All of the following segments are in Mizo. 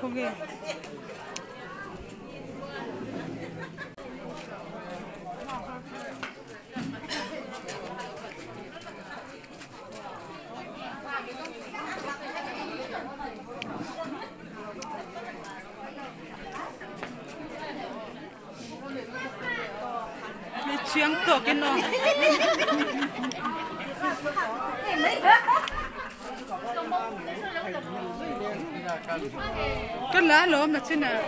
Khawnge. Chiang tawkin aw. Ka la alawm na chin ah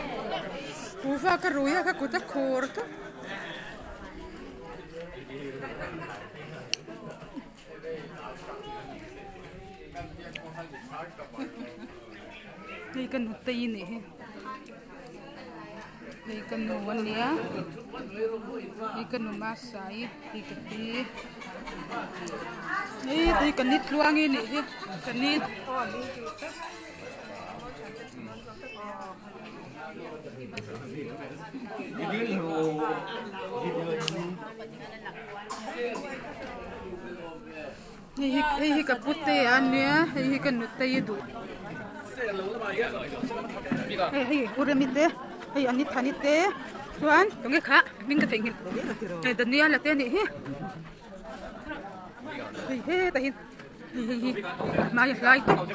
kuhva ka rui a ka kut a khur tawp. Hei ka nutei a nih hi hei ka nu a nia hei ka nu masai hei ka pi hei hei ka ni tluangi a nih hi ka ni. Hei hi hei hi ka pute a nia hei hi ka nutei a duh hei hei u remi te hei ani thani te chuan tunge kha hming ka theihnghilh hei Daniel a te anih hi hei hetah hian hei hei hi a hmai a hlai tawp.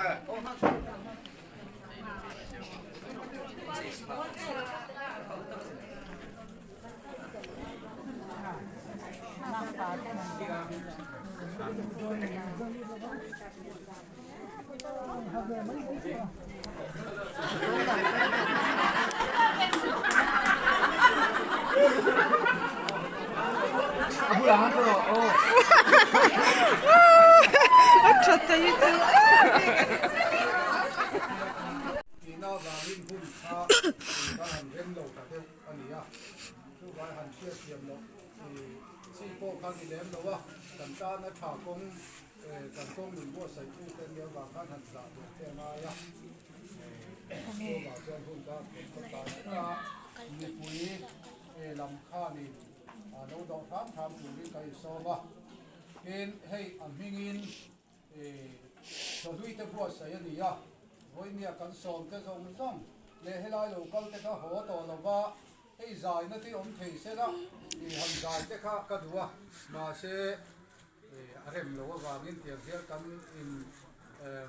A tha thei chu. Tina vangin hun kha ka han rem lo ta deuh a ni a, chuvai han hriatthiam loh chi pawh kha ni lem lo a, kan tan a tha kawng kan kawng min buatsaihtu te nia vang khan han zah ve te a ngai a, chuvang chuan hun kha kan kawt ta ta mipui lam khanin lo dawh hram hram turin ka insawm a, tin hei a hmingin Chawhlui te buatsaih a ni a, vawinia kan sawm te zawng zawng leh helai lo kal te kha haw tawh lo va, hei zaina te awm thei se la tih han zai te kha ka duh a, mahse a rem lo avangin tiang hian kan in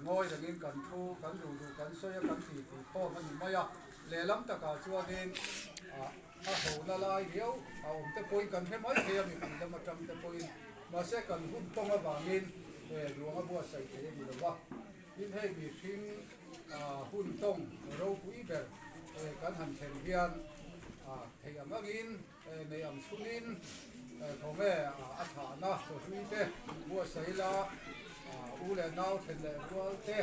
ngawi rengin kan thu kan duh duh kan sawi a kan ti tih khawm a ni mai a, lehlam takah chuanin a hona lai riau a awm te pawhin kan hre mai thei a mipui lam atang te pawhin. Mahse kan hun tawng avangin he ruang a buatsaih thei a ni lo va, tin hei mihring hun tawng ropui ber kan han thlen hian theih ang angin nei ang chungin khawnge a thahna chawhlui te buatsaih ila u leh nau then leh rual te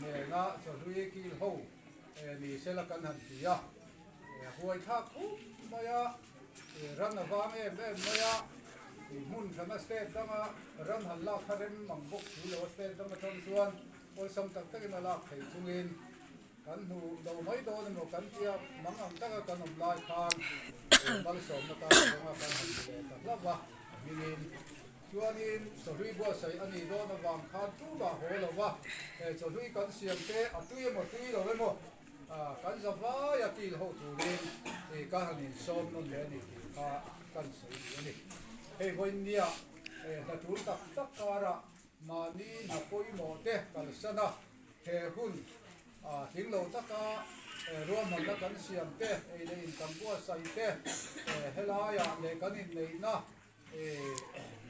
nena chawhlui kil ho ni sela kan han ti a, huai thlak khup mai a. Ran a vang em em mai a, hmun hrana state danga ran han lak kha rem mang bawk si lo a, state dang atang chuan awlsam tak takin a lak theih chungin kan hmu lo mai dawn emaw kan tia mang ang taka kan awm lai khan malsawmna tan zawnga kan han ti leh ta hlauh a, a hmingin chuanin chawhlui buatsaih a nih dawn avang khan tumah haw lo va, chawhlui kan siam te a tui emaw tui lo emaw Kan zavai a kil ho turin ka han insawm nawn leh a ni tih kha kan sawi duh a ni. Hei vawinia hna tul tak tak karah mahni hna pawimawh te kalsan a, he hun tling lo taka ruahmanna kan siam te, ei leh in kan buatsaih te, helaiah leh kan inneihna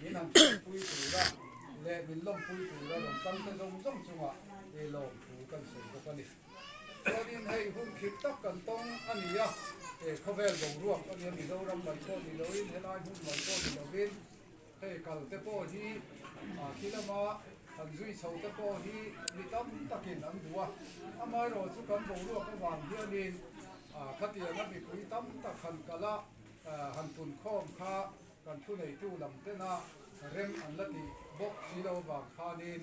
min han pui tura leh min lawmpui tura rawn kal te zawng zawng chungah lawmthu kan sawi bawk a ni. Chuanin hei hun khip tak kan tawng a ni a, khawvel boruak a nia Mizoram mai pawh ni loin helai hmun mai pawh ni lovin hei kal te pawh hi khi lama han zui chho te pawh hi mi tam takin an duh a, amaherawhchu kan boruak avang hianin khatianga mipui tam tak han kal a, Han punkhawm kha kan thuneitu lam tena rem an la tih bawk si lo avang khanin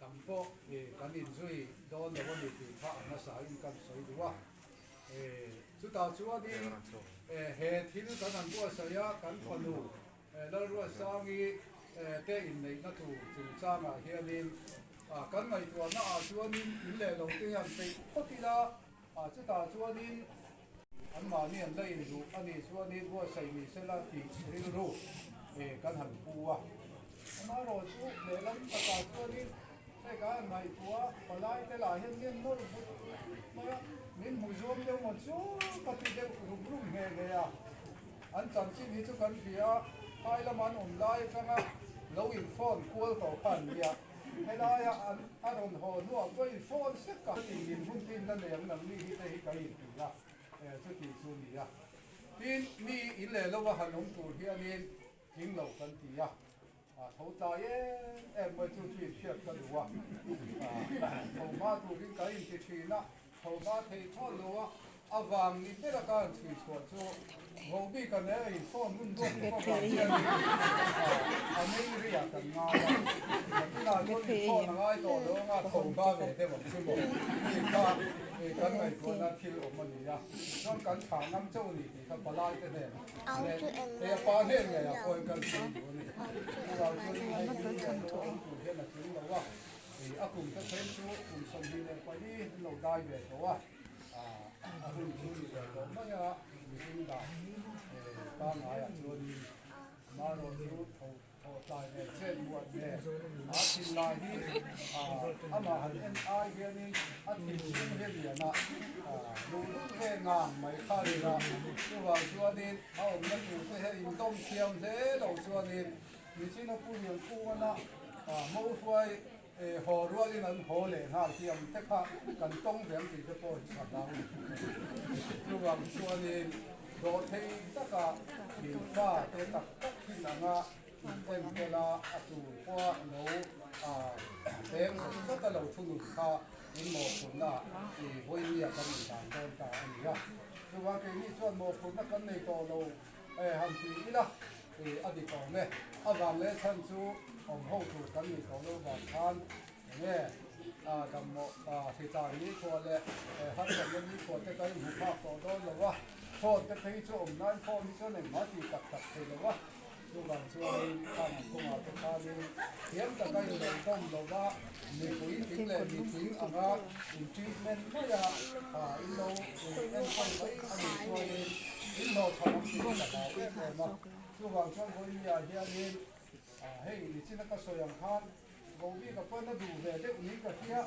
tam pawh kan inzui dawn lo a ni tih kha a hmasain kan sawi duh a. Chutah chuanin he thil kan han buatsaih a, kan fanu Lalruatsangi te inneihna tur chungchangah hianin. Kan ngaihtuahna ah chuanin in leh lo te hian peih phawt ila, chutah chuanin anmahni an la induh a nih chuanin buatsaih ni sela tih rilru kan han pu a. Amaherawhchu lehlam takah chuanin hei kan han ngaihtuah a, palai te lah hian min nawr vut vut mai a, min hmu zuam deuh maw chu ka ti deuh rum rum nghe nghe a. An chanchin hi chu kan hria a, phai lama an awm lai atanga lo in phone kual tawh kha an nia. Helaia an a rawn haw hnuah pawh in phone sek a. Chuti min hun tin la nei ang nang mi hi te hi ka inti a, chuti chu ni a. Tin, mi in leh lova han awm tur hianin tling lo kan ti a. A tho tlai em em mai chu chu inhriat ka duh a, tho hma turin ka inti thin a, tho hma thei thawn lo a, a vang ni bera ka han chhui chhuah chu vohbik a nen a insawn hun duak bawk avang hian a mei riah kan ngai a, tunah chuan insawn a ngai tawh lo anga tho hma ve deuh ang chu maw tih kha kan ngaihtuahna thil awm a ni a, chuan kan thlah ngam chauh a ni tih kha palai te hnenah. Hei a pa hnen ngei ah pawh hian kan sawi duh a ni. Chuvang chuan hei hi leh lo awm tur hian a tling lo a, a kum te then chu kum 24 an lo dai ve tawh a, a hun chu ni ve tawh mai a, mihring dan pangaiah chuanin amaherawh chu tho Thaw tlai ve chen muat ve. A thinlai hi amah han en ai hianin a thinlung hi lian a, luhlul ve ngang mai kha a ni a. Chuvang chuanin a awmna tur te hian indawm thiam hle lo chuanin Michina pu lian kungana mo hruai haw rualin an haw leh nghal thiam te kha kan tawng ve ang tih te pawh hi a hlau ni. Chuvang chuanin dawhthei taka thilfa te tak tak thin anga in enkawl a, a tur pawha lo peng zat zat a lo thunun kha in mawhphurhna i vawinia kan indan dawn ta a ni a. Chuvang keini chuan mawhphurhna kan nei tawh lo han ti ila. A dik awm e. A vang leh chhan chu awm ho tur kan nih tawh lo vang khan enge dammawh hritlan nikhua leh harsatna nikhua te kan inhmu phak tawh dawn lo a, phone te phei chu awm nan phone hi chuan engmah ti tak tak thei lo a, chuvang chuanin khang ang kawngah te khanin thiam taka inrawn tawm lo va, mipui tling leh mitling anga in treatment maia in lo enkawl mai a nih chuanin in hlawhchham ang tih ka hlau em em a. Chuvang chuan vawinia hianin hei nichina ka sawi ang khan Gobi ka pawn a duh ve deuh niin ka hria,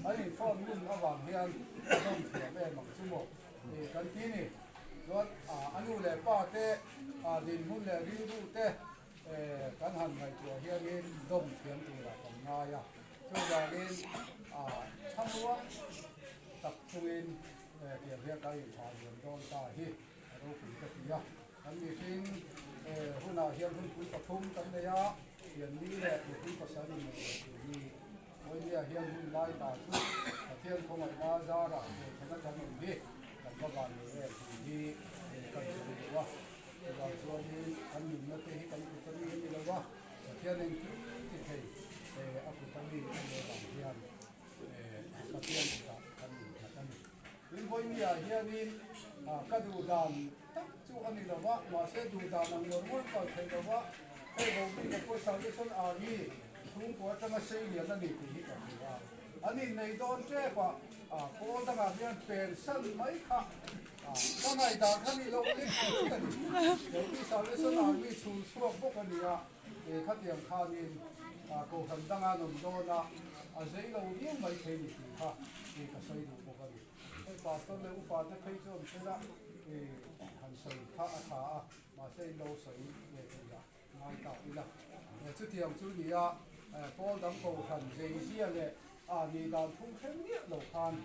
an inphone ngun avang hian a dawm thiam em ang chu maw kan ti ni. Chuan a nu leh pa te dinhmun leh rilru te kan han ngaihtuah hianin dawm thiam turah kan ngai a. Chuvangin thlamuang tak chungin tiang hian kan inthah liam dawn ta hi a ropui ka ti a. Kan mihring hunah hian hunpui pathum kan nei a, pianni leh nupui pasal inneih leh turni. Vawinia hian hun lai ta chu Pathian khawngaihna zarah hmelthana kan awm hi kan va van nei em tih hi kan sawi duh a. Chuvang chuanin kan nunna te hi kan kut a mi a ni lo a, Pathian engkim ti thei a kut a mi a nih avang hian Pathian kutah kan innghat a ni. Tin vawinia hianin ka duh dan tak chu a ni lo va, mahse duh dan ang ngawr ngawr kal theih lo va, hei Bobby-a pawh Salvation Army chhungkua atanga sei lian a ni tih hi ka hria. An innei dawn tep a, pawl dangah hian pen san mai kha ka ngaihdan kha ni lo lek lek a ni. Bobby Salvation Army chhul chhuak bawk a ni a, khatiang khanin kohhran danga an awm dawn a, a zei lo viau mai thei ni tih kha ka sawi duh bawk a ni. Hei pastor leh upa te phei chu an hre a, han sawi kha a tha a, mahse in lo sawi ve thei a ngai ta ila. Chutiang chu ni a, pawl dang kohhran zeizia leh a nih dan phung hrem miah lo khan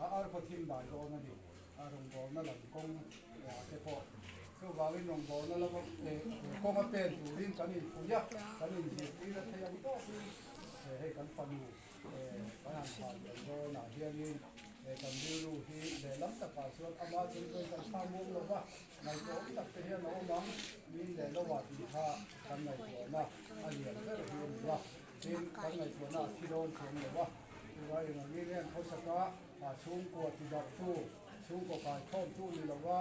a arphaw thim dai dawn a ni, a rawngbawlna lam kawng te pawh. Chuvangin rawngbawlna lama kawnga pen turin kan inpui a, kan inzirtir a thei ang tawkin hei kan fanu Kan han thah lian dawnah hianin kan rilru hi lehlam takah chuan ama chung chuan kan thla muang lo va, ngaihtuahawm tak te hian a awm ang, min leh lovah tih kha kan ngaihtuahna a lian ber hi a ni a, tin kan ngaihtuahna a thi dawn chuang lo va, chuvang engangin hian khawsaka chhungkua tidarhtu, chhungkaw kaikhawmtu ni lova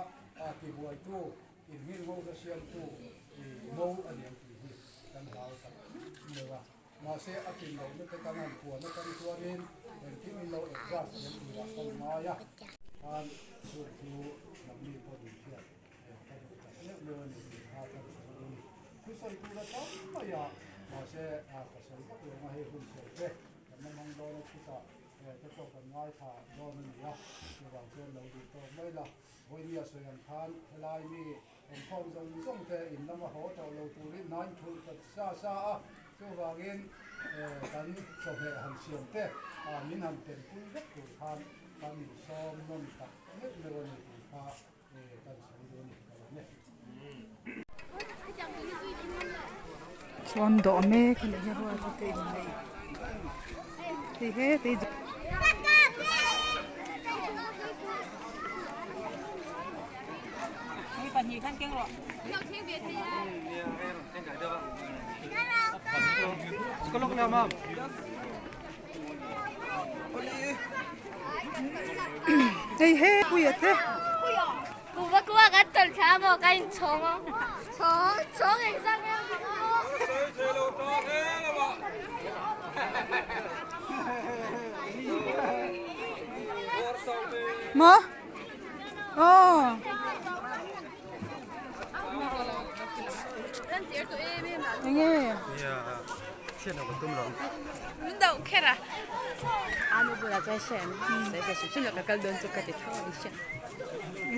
tibuaitu, inhming ngo na siamtu mo a ni ang tih hi kan hlau tak lo a. Mahse a tlin lohna te kan han puan atang chuanin engkim in lo adjust thiam turah kan ngai a. Khan chu chu nangni pawh din hriat ka duh tak meuh meuh a ni tih kha ka duh a ni. Thusawi tur a tam mai a, mahse ka sawi vak lo ang a, hei hun sawi te kan la hmang dawn a chutah te pawh kan ngaithla dawn a ni a, chuvang chuan lo duh tawk mai la. Vawinia sawi ang khan helai mi Engkhawm zawng zawng te in lama haw tawh lo turin hnain thulh ta sa sa a, chuvangin kan chawhmeh han siam te min han telpui vek tur khan kan insawm nawn tak meuh meuh a ni tih kha kan sawi duh a ni ka lawm e. Chuan dawh mek a nih hi rual chu te inneih hei he te Hei he puia te. Maw? Aw. Enge?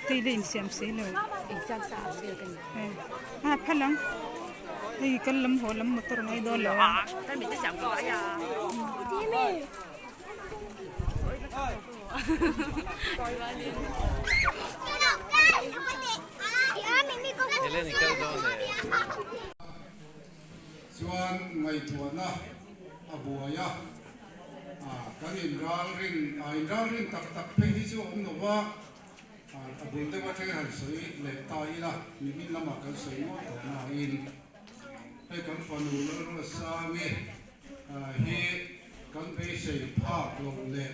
Tui la insiam si lo. Ha phal ang. Hei kal lam haw lam motor ngai dawn lo a. Chuan ngaihtuahna a buai a, kan inralrin, inralrin tak tak phei hi chu a awm lo va, a bul deuh atangin han sawi leh ta ila, nimin lamah kan sawi ngawt tawh nain hei kan fanu Lalruatsangi hi kan beisei phak loh leh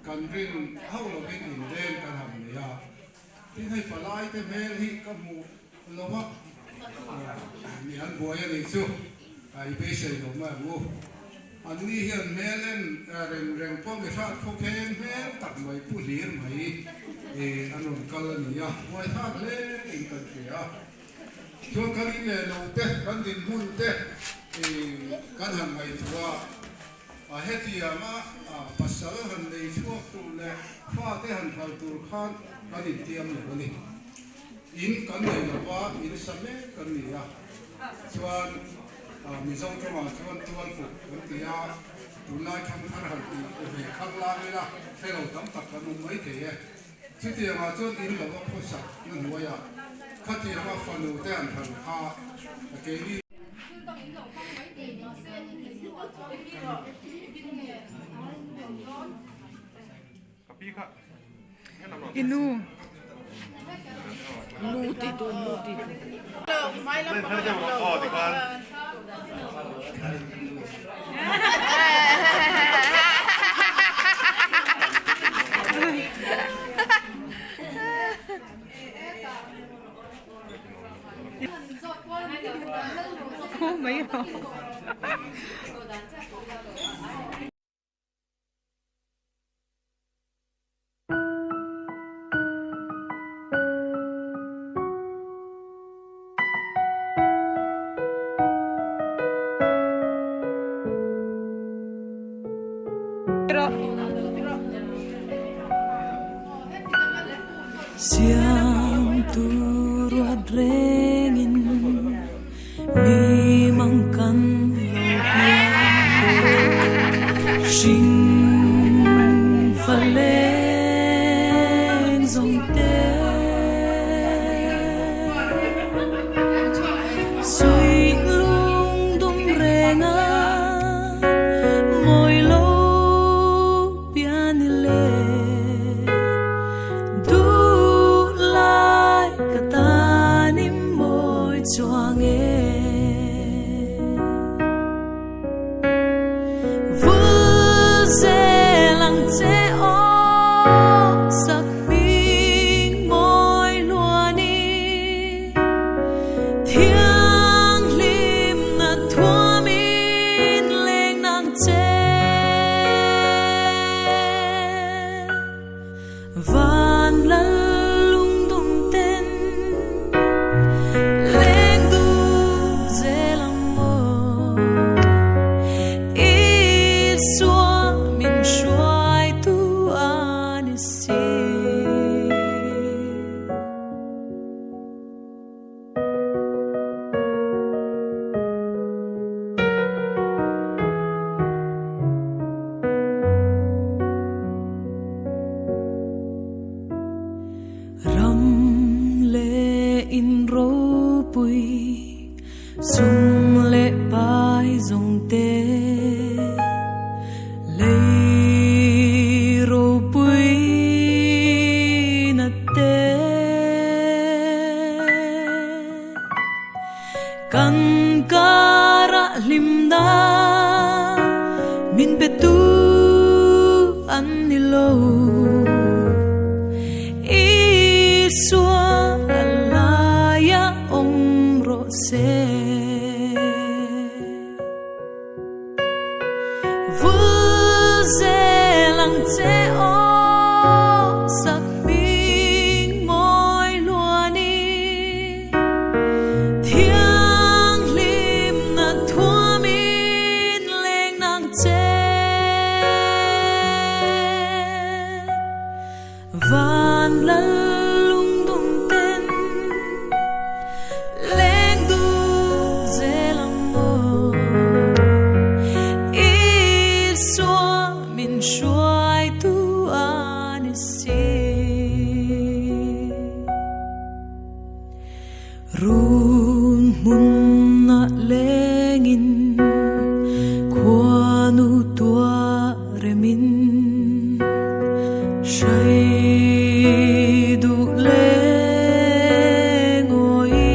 kan rin hauh lovin inleng kan han nei a, tin hei palaite hmel hi ka hmuh lo a, ni an buai a nih chu i beisei lo mai ang u. Anni hian hmel en reng reng pawh mi hrat khawkheng hmel tak mai pu hlir mai an rawn kal a ni a, buaithlak hle in kan hria a. Chuan kan in leh lo te, kan dinhmun te kan han ngaihtuah a, hetianga pasal han nei chhuak tur leh fate han hal tur khan kan intiam lo a ni. In kan nei lo va, in sa mek kan ni a, chuan Mizo tawngah chuan tualpuk kan ti a, tunlai thangthar han tih ve khang lang ila hre lo tam tak kan awm maithei e. Chutiangah chuan in lova khawsak na hnuaiah khatianga fanu te an hran kha keini. Inu. Mai rawh. Siam tur ruat rengin mi mang kan lo piang hring fa leng zawng te suih lung dum reng a mawi lo pian i le duh lai ka ta. Van lal lungdum ten leng dun zel ang maw Isua min hruaitu a ni si. Run hmunah lengin khuanu tuah remin hrai duh leng awi.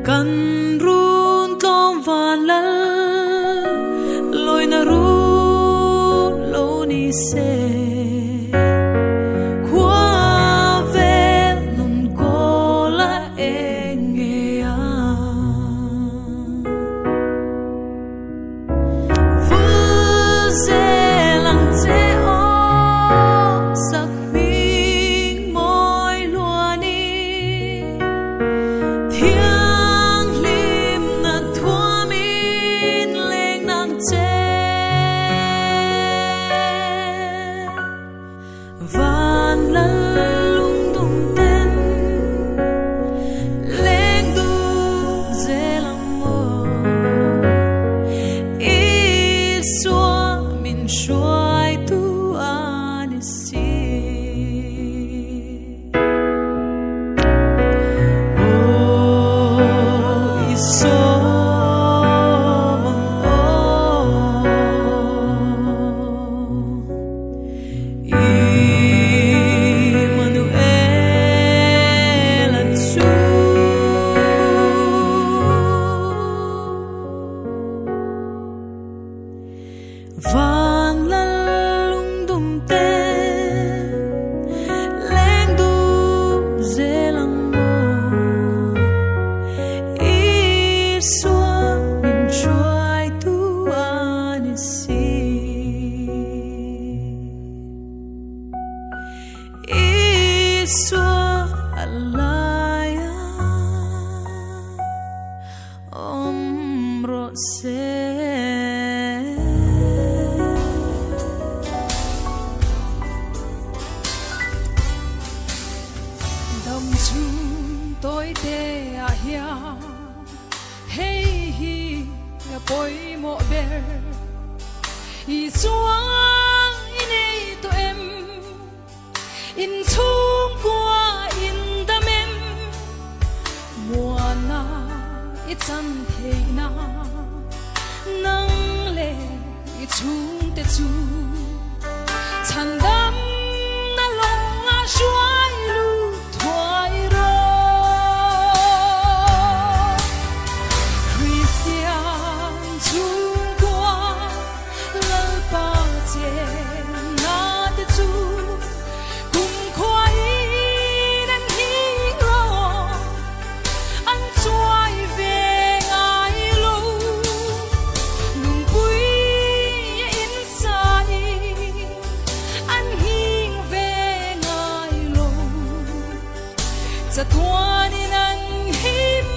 Kan run tlawm van lal lawina run lo ni se. Khua vel nun kawl a eng ngei a. Vul zel ang che aw sak hming mawi luani. Thianghlim na thuamin leng nang che. Van lal lungdum ten leng dun zel ang maw Isua min hruaitu a ni si. Aw Isua ang aw Immanuel a chu. Van lal lungdum ten leng dun zel ang maw Isua min hruaitu a ni si. Isua a laia awm rawh se. Dam chhung tawi te ah hian hei hi a pawimawh ber. Isua i nei tawh em? In chhungkua in dam em? Muana i chan theih na nang leh i chhungte chu chhandam na lawng ah hruai lut thuai rawh. Kristian chhungkua Lalpa chenna te chu kumkhuain an hing rawh, an chuai ve ngai lo. Lungpui a insain an hing ve ngai lo, chatuanin an him